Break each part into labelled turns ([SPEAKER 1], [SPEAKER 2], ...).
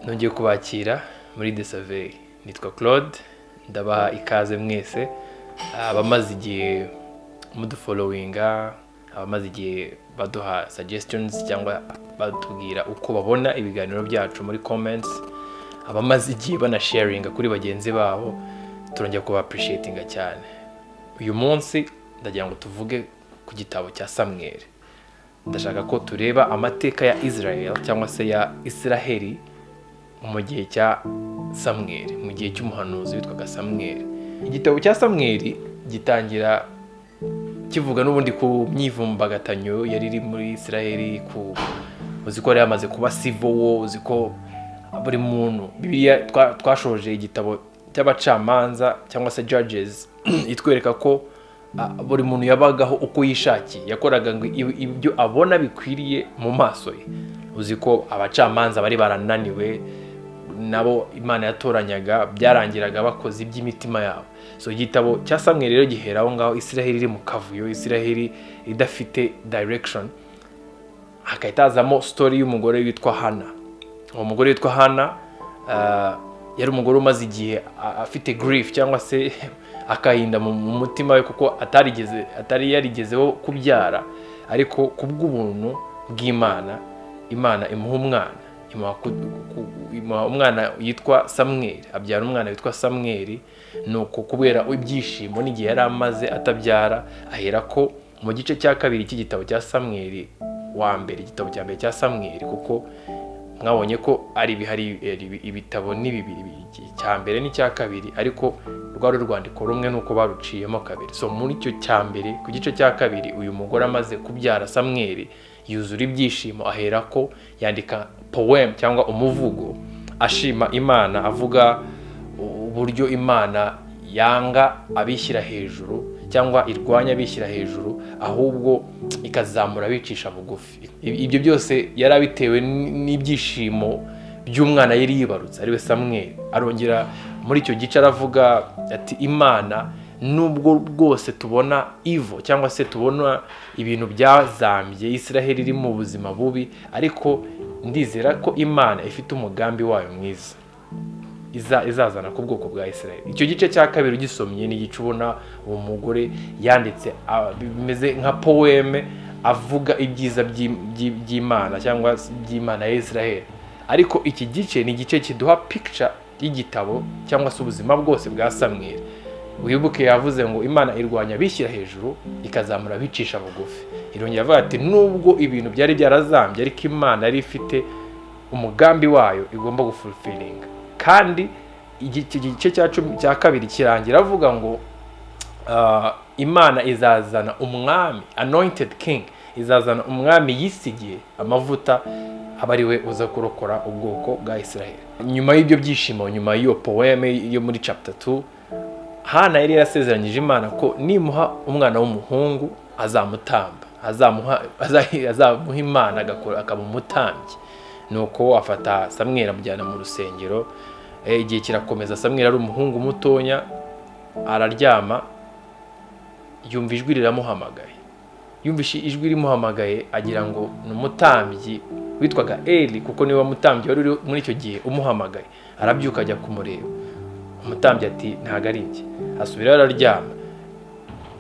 [SPEAKER 1] Nongeye kubakira muri The Survey. Nitwa Claude, ndabaha ikaze mwese, abamaze igihe mudufollowinga, abamaze igihe baduha suggestions cyangwa batubwira uko babona ibiganiro byacu muri comments, abamaze igihe banasharinga kuri bagenzi babo, turongera kuba appreciatinga cyane. Uyu munsi ndagira ngo tuvuge ku gitabo cya Samweli. Ndashaka ko tureba amateka ya Israel cyangwa se ya Israheli mu gihe cya Samweli, mu gihe cy'umuhanuzi witwaga Samweli. Igitabo cya Samweli gitangira kivuga n'ubundi ku myivumbagatanyo yari iri muri Israheli, ku uzi ko yari yamaze kuba civil war, uzi ko buri muntu. Bibiliya twashoje igitabo cy'Abacamanza cyangwa se Judges itwereka ko buri muntu yabagaho uko yishakiye, yakoraga ngo ibyo abona bikwiriye mu maso ye. Uzi ko abacamanza bari barananiwe, nabo Imana yatoranyaga byarangiraga bakoze iby'imitima yabo. So igitabo cya Samweli rero gihera aho ngaho, Israheli iri mu kavuyo, Israheli idafite direction. Hagahita hazamo story y'umugore witwa Hana. Uwo mugore witwa Hana yari umugore umaze igihe afite grief cyangwa se akahinda mu mutima we, kuko atari yarigezeho kubyara. Ariko kubw'ubuntu bw'Imana, Imana imuha umwana, imuha umwana yitwa Samweli, abyara umwana witwa Samweli. Nuko kubera ibyishimo n'igihe yari amaze atabyara, ahera ko mu gice cya kabiri cy'igitabo cya Samweli wa mbere, igitabo cya mbere cya Samweli, kuko mwabonye ko ari hari ibitabo ni bibiri, icya mbere n'icya kabiri, ariko rwari urwandiko rumwe nuko baruciyemo kabiri. So muri icyo cya mbere, ku gice cya kabiri, uyu mugore amaze kubyara Samweli yuzura ibyishimo, ahera ko yandika poem cyangwa umuvugo ashima Imana, avuga uburyo Imana yanga abishyira hejuru cyangwa irwanya abishyira hejuru, ahubwo ikazamura abicisha bugufi. Ibyo byose yari abitewe n'ibyishimo by'umwana yari yibarutse, ariwe Samweli. Arongera muri icyo gice aravuga ati: "Imana, nubwo bwose tubona evil cyangwa se tubona ibintu byazambye, Israheli iri mu buzima bubi, ariko ndizera ko Imana ifite umugambi wayo mwiza izazana ku bwoko bwa Israel." Icyo gice cya kabiri ugisomye ni igice ubona uwo mugore yanditse bimeze nka poème, avuga ibyiza by'Imana cyangwa se by'Imana ya Israel. Ariko iki gice ni igice kiduha picture y'igitabo cyangwa se ubuzima bwose bwa Samweli. Wibuke yavuze ngo Imana irwanya abishyira hejuru, ikazamura abicisha bugufi. Irongera avuga ati nubwo ibintu byari byarazambye, ariko Imana yari ifite umugambi wayo igomba gufulfillinga. Kandi iki gice cya 10 cya kabiri kirangira avuga ngo Imana izazana umwami, anointed king, izazana umwami yisigiye amavuta, aba ari we uza kurokora ubwoko bwa Israel. Nyuma y'ibyo byishimo, nyuma y'iyo poème yo muri chapter 2, Hana yari yarasezeranyije Imana ko nimuha umwana w'umuhungu azamutamba, azamuha Imana, akaba umutambyi. Nuko afata Samweli amujyana mu rusengero. Igihe kirakomeza, Samweli ari umuhungu mutonya, araryama yumva ijwi riramuhamagaye. Yumvise ijwi rimuhamagaye agira ngo ni umutambyi witwaga Eli, kuko niwe mutambyi wari uri muri icyo gihe umuhamagaye. Arabyuka ajya kumureba. Umutambyi ati: "Ntabwo ari njye." Asubirayo araryama,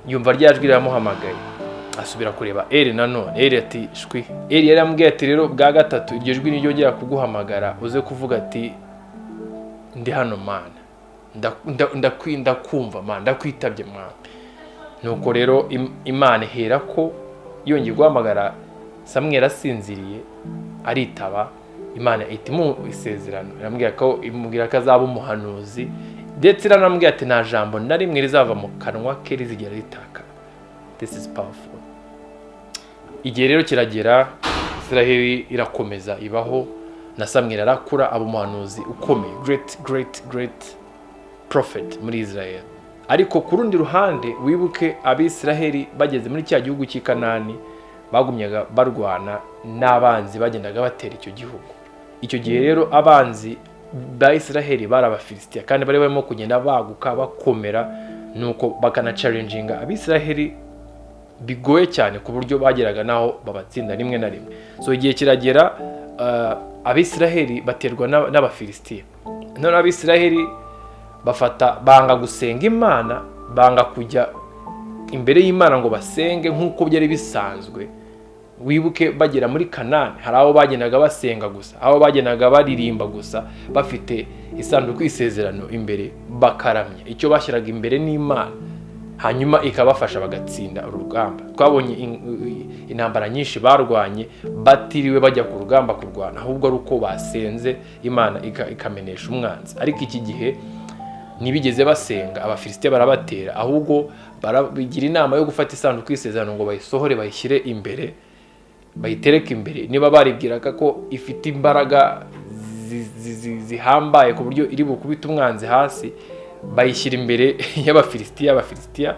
[SPEAKER 1] yumva rya jwi riramuhamagaye, asubira kureba Eli nanone. Eli ati: "Shwi." Eli yari yamubwiye ati: "Rero bwa gatatu iryo jwi niryongera kuguhamagara, uze kuvuga ati: 'Ndi hano Mana, ndakumva Mana, ndakwitabye Mwana.'" Nuko rero Imana ihera ko yongeye guhamagara Samweli asinziriye, aritaba. Imana ihita imuha isezerano, iramubwira ko, imubwira ko azaba umuhanuzi, ndetse iranamubwira ati: "Nta jambo na rimwe rizava mu kanwa ke rizigera ritakara." This is powerful. Igihe rero kiragera, Israheli irakomeza ibaho, na Samweli arakura, aba umuhanuzi ukomeye, great, great, great prophet muri Israel. Ariko ku rundi ruhande, wibuke Abisiraheli bageze muri cya gihugu cy'i Kanani, bagumyaga barwana n'abanzi bagendaga batera icyo gihugu. Icyo gihe rero abanzi ba Israheli bari Abafilisitiya, kandi bari barimo kugenda baguka, bakomera, nuko bakanachallenginga Abisiraheli bigoye cyane, ku buryo bageraga n'aho babatsinda rimwe na rimwe. So igihe kiragera Abisiraheli baterwa n'Abafilisitiya. Noneho Abisiraheli bafata, banga gusenga Imana, banga kujya imbere y'Imana ngo basenge nk'uko byari bisanzwe. Wibuke bagera muri Kanani, hari aho bagendaga basenga gusa, aho bagendaga baririmba gusa, bafite isanduku y'isezerano imbere, bakaramya. Icyo bashyiraga imbere n'Imana, hanyuma ikabafasha bagatsinda urugamba. Twabonye intambara nyinshi barwanye batiriwe bajya ku rugamba kurwana, ahubwo ari uko basenze Imana ikamenesha umwanzi. Ariko iki gihe ntibigeze basenga, Abafilisitiya barabatera. Ahubwo barabigira inama yo gufata isanduku y'isezerano ngo bayisohore, bayishyire imbere, bayitereke imbere. Niba baribwiraga ko ifite imbaraga zihambaye ku buryo iri bukubite umwanzi hasi, bayishyira imbere y'Abafilisitiya, Abafilisitiya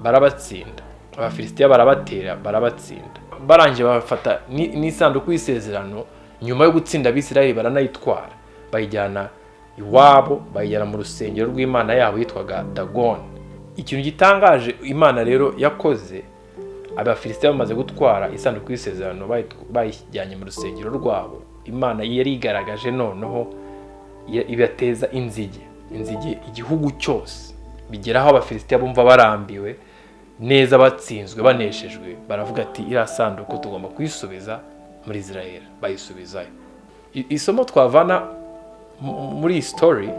[SPEAKER 1] barabatsinda. Abafilisitiya barabatera, barabatsinda. Barangije bafata n'isanduku y'isezerano. Nyuma yo gutsinda Abisirayeli, baranayitwara, bayijyana iwabo, bayijyana mu rusengero rw'imana yabo yitwaga Dagoni. Ikintu gitangaje Imana rero yakoze, Abafilisitiya bamaze gutwara isanduku y'isezerano, bayijyanye mu rusengero rwabo, Imana yari igaragaje noneho ibateza inzige, inzige igihugu cyose. Bigeraho Abafilisitiya bumva barambiwe neza, batsinzwe, baneshejwe, baravuga ati: "Iriya sanduku tugomba kuyisubiza muri Israel." Bayisubizayo. Isomo twavana muri iyi story,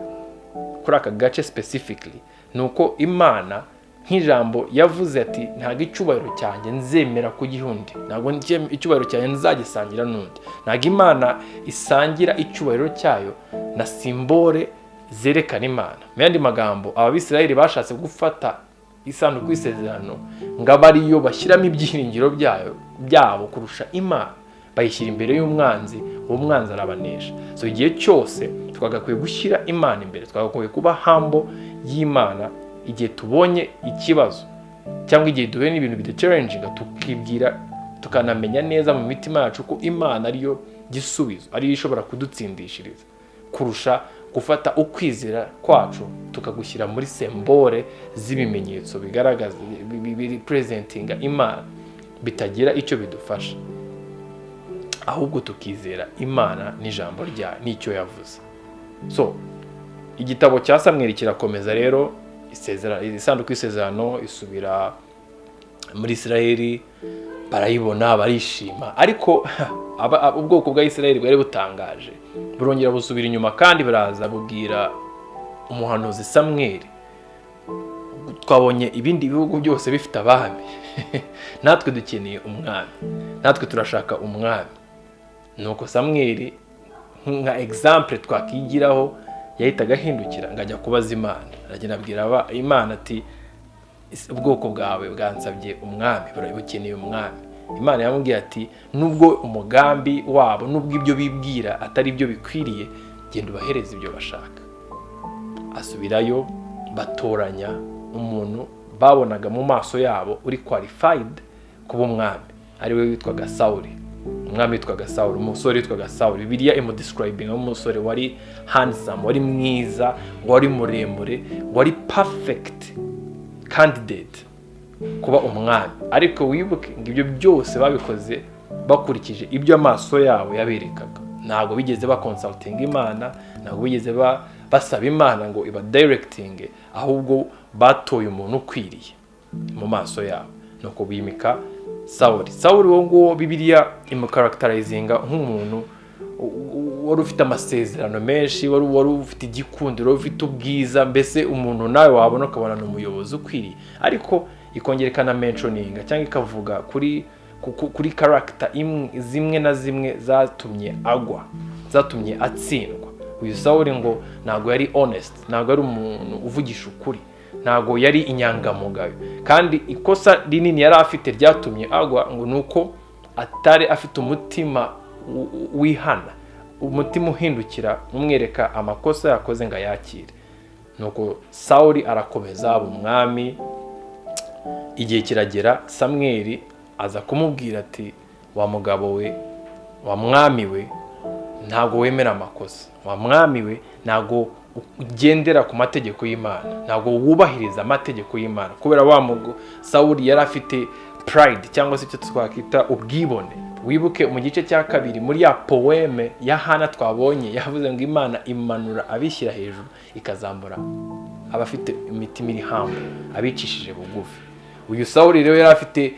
[SPEAKER 1] kuri aka gace specifically, ni uko Imana nk'ijambo yavuze ati: "Ntabwo icyubahiro cyanjye nzemera kugiha undi, ntabwo icyubahiro cyanjye nzagisangira n'undi." Ntabwo Imana isangira icyubahiro cyayo na symbol zerekana Imana. Mu yandi magambo, Abisirayeli bashatse gufata isanduku y'isezerano ngo abe ariyo bashyiramo ibyiringiro byabo kurusha Imana, bayishyira imbere y'umwanzi, uwo mwanzi arabanesha. So igihe cyose twagakwiye gushyira Imana imbere, twagakwiye kuba humble y'Imana igihe tubonye ikibazo cyangwa igihe duhuye n'ibintu biduchallenginga, tukibwira, tukanamenya neza mu mitima yacu ko Imana ariyo gisubizo, ariyo ishobora kudutsindishiriza, kurusha gufata ukwizera kwacu tukagushyira muri symbol z'ibimenyetso bigaragaza, birepresentinga Imana, bitagira icyo bidufasha, ahubwo tukizera Imana n'ijambo ryayo n'icyo yavuze. So igitabo cya Samweli kirakomeza rero. Isanduku y'isezerano isubira muri Isirayeli, barayibona, barishima. Ariko ubwoko bwa Isirayeli bwari butangaje, burongera busubira inyuma kandi baraza bubwira umuhanuzi Samweli: "Twabonye ibindi bihugu byose bifite abami, natwe dukeneye umwami, natwe turashaka umwami." Nuko Samweli, nka example twakigiraho, yahitaga ahindukira ngo ajya kubaza Imana. Aragenda abwira Imana ati: "Ubwoko bwawe bwansabye umwami, bukeneye umwami." Imana yamubwiye ati: "Nubwo umugambi wabo, nubwo ibyo bibwira atari byo bikwiriye, genda ubahereze ibyo bashaka." Asubirayo, batoranya umuntu babonaga mu maso yabo uri qualified kuba umwami, ariwe witwaga Sawuli. Umwami witwaga Sawuli, umusore witwaga Sawuli. Bibiliya imudescribinga nk'umusore wari handsome, wari mwiza, wari muremure, wari perfect candidate kuba umwami. Ariko wibuke ngo ibyo byose babikoze bakurikije ibyo amaso yabo yaberekaga. Ntabwo bigeze baconsultinga Imana, ntabwo bigeze basaba Imana ngo iba directing, ahubwo batoye umuntu ukwiriye mu maso yabo, nuko bimika Sawuli. Sawuli uwo nguwo, Bibiliya imucharacterizinga nk'umuntu wari ufite amasezerano menshi, wari ufite igikundiro, wari ufite ubwiza, mbese umuntu nawe wabona ukabona ni umuyobozi ukwiriye. Ariko ikongera ikanamentioninga cyangwa ikavuga kuri character zimwe na zimwe zatumye agwa, zatumye atsindwa. Uyu Sawuli ngo ntabwo yari honest, ntabwo yari umuntu uvugisha ukuri, ntabwo yari inyangamugayo. Kandi ikosa rinini yari afite ryatumye agwa ngo ni uko atari afite umutima wihana, umutima uhindukira umwereka amakosa yakoze ngo ayakire. Nuko Sawuli arakomeza aba umwami. Igihe kiragera, Samweli aza kumubwira ati: "Wa mugabo we, wa mwami we, ntabwo wemera amakosa. Wa mwami we, ntabwo ugendera ku mategeko y'Imana, ntabwo wubahiriza amategeko y'Imana." Kubera wa mugo Sawuli yari afite pride, cyangwa se icyo twakwita ubwibone. Wibuke mu gice cya kabiri, muri ya poème ya Hana twabonye, yavuze ngo Imana imanura abishyira hejuru, ikazamura abafite imitima iri humble, abicishije bugufi. Uyu Sawuli rero yari afite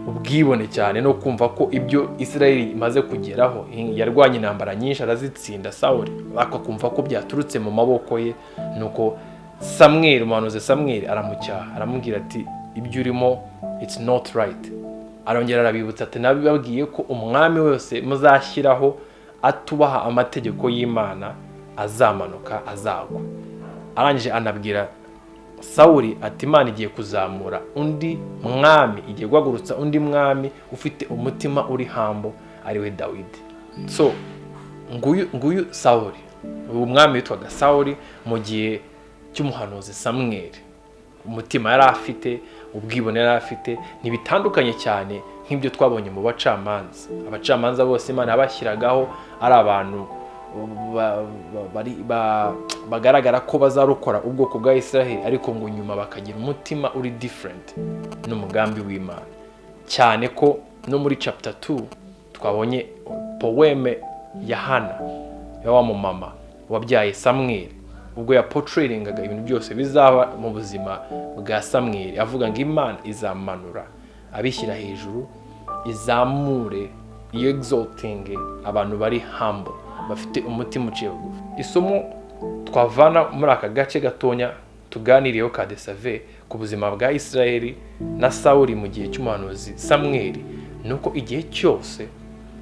[SPEAKER 1] ubwibone cyane no kumva ko ibyo Israel imaze kugeraho, yarwanye intambara nyinshi arazitsinda Sawuli, ariko akumva ko byaturutse mu maboko ye. Nuko Samweli, umuhanuzi Samweli, aramucyaha, aramubwira ati: "Ibyo urimo, it's not right." Arongera arabibutsa ati: "Nabibabwiye ko umwami wese muzashyiraho atubaha amategeko y'Imana azamanuka, azagwa." Arangije anabwira Sawuli ati: "Imana igiye kuzamura undi mwami, igiye guhagurutsa undi mwami ufite umutima uri humble, ariwe Dawidi." So nguyu Sawuli, uyu mwami witwaga Sawuli mu gihe cy'umuhanuzi Samweli, umutima yari afite, ubwibone yari afite, ntibitandukanye cyane nk'ibyo twabonye mu bacamanza. Abacamanza bose Imana yabashyiragaho ari abantu bagaragara ko bazarokora ubwoko bwa Israel, ariko ngo nyuma bakagira umutima uri different n'umugambi w'Imana. Cyane ko no muri chapter 2 twabonye poème ya Hana, ya wa mumama wabyaye Samweli, ubwo yaportrayingaga ibintu byose bizaba mu buzima bwa Samweli, avuga ngo Imana izamanura abishyira hejuru, izamure iyo exalting abantu bari humble, bafite umutima uciye bugufi. Isomo twavana muri aka gace gatonya tuganiriyeho ka Desave ku buzima bwa Israeli na Sawuli mu gihe cy'umuhanuzi Samweli, ni uko igihe cyose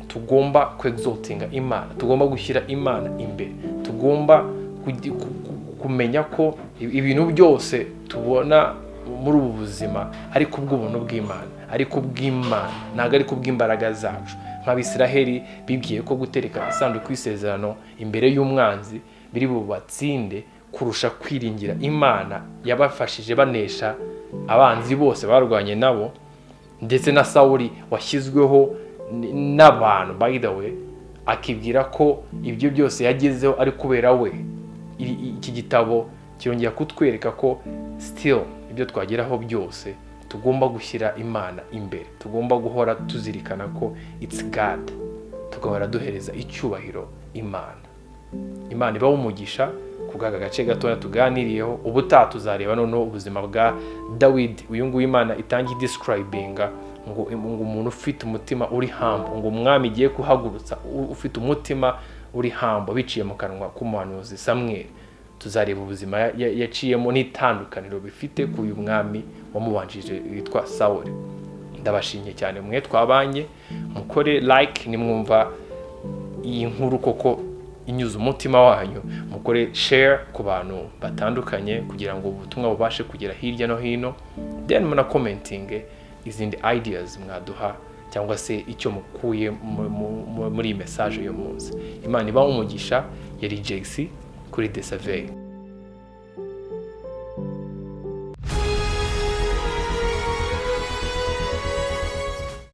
[SPEAKER 1] tugomba kwexaltinga Imana, tugomba gushyira Imana imbere, tugomba kumenya ko ibintu byose tubona muri ubu buzima ari kubw'ubuntu bw'Imana, ari kubw'Imana, ntabwo ari kubw'imbaraga zacu. Nk'Abisiraheli bibwiye ko gutereka isanduku y'isezerano imbere y'umwanzi biri bubatsinde kurusha kwiringira Imana yabafashije banesha abanzi bose barwanye nabo, ndetse na Sawuli washyizweho n'abantu, by the way, akibwira ko ibyo byose yagezeho ari kubera we. Iki gitabo kirongera kutwereka ko still ibyo twageraho byose tugomba gushyira Imana imbere, tugomba guhora tuzirikana ko it's God, tugahora duhereza icyubahiro Imana. Imana ibaho umugisha ku bw'aka gace gatoya tuganiriyeho. Ubutaha tuzareba noneho ubuzima bwa Dawidi, uyu nguyu Imana itangiye idescribinga ngo umuntu ufite umutima uri humble, ngo umwami igiye kuhagurutsa ufite umutima uri humble, biciye mu kanwa k'umuhanuzi Samweli. Tuzareba ubuzima yaciyemo n'itandukaniro bifite ku uyu mwami wamubanjije witwa Sawuli. Ndabashimye cyane mwe twabanye. Mukore like nimwumva iyi nkuru koko inyuze umutima wanyu, mukore share ku bantu batandukanye kugira ngo ubutumwa bubashe kugera hirya no hino. Then munacommentinge izindi ideas mwaduha cyangwa se icyo mukuye muri iyi message y'uyu munsi. Imana ibahe umugisha. Yari JC kuri The Survey.